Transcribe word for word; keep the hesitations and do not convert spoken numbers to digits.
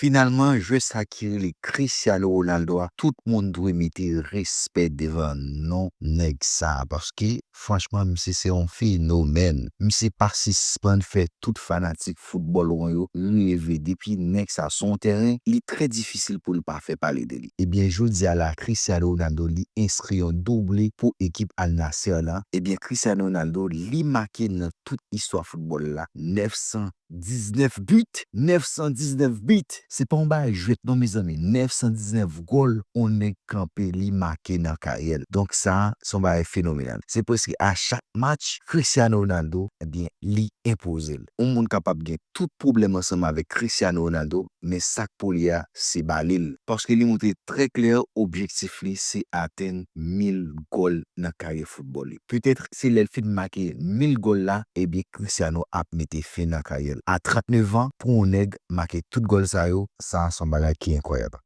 Finalman, jwè sa ki rele Cristiano Ronaldo a, tout moun dwe mete respè devan non nèg sa a, paske, franchman, misye se yon fenomèn. Misye pa sispann fè tout fanatik foutbòl won yo reve. Depi nèg sa sou yon tèren, li trè difisil pou l pa fè pale de li. Ebyen, jodi a la, Cristiano Ronaldo, li enskri yon double pou ekip Al Nassr la. Ebyen, Cristiano Ronaldo, li make nan tout istwa foutbòl la nèf san diznèf bit, nèf san diznèf bit. Se pa yon bagay jwèt non, mezanmi. Nèf san diznèf gòl yon nèg kanpe, li make nan karyè l. Donk sa, se yon bagay fenomenal. Se prèske a chak match, Cristiano Ronaldo, ebyen, li enpoze l. Yon moun kapab gen tout pwoblèm ansanm avèk Cristiano Ronaldo, men sa k pou li a, se bale l. Paske li montre trè klè objektif li, se atenn mil gòl nan karyè foutbòl li. Petèt, se lè l fin make mil gòl la, ebyen, Cristiano ap mete fen nan karyè l. A trannèf an, pou yon nèg make tout gòl sa yo, sa se yon bagay ki enkwayab.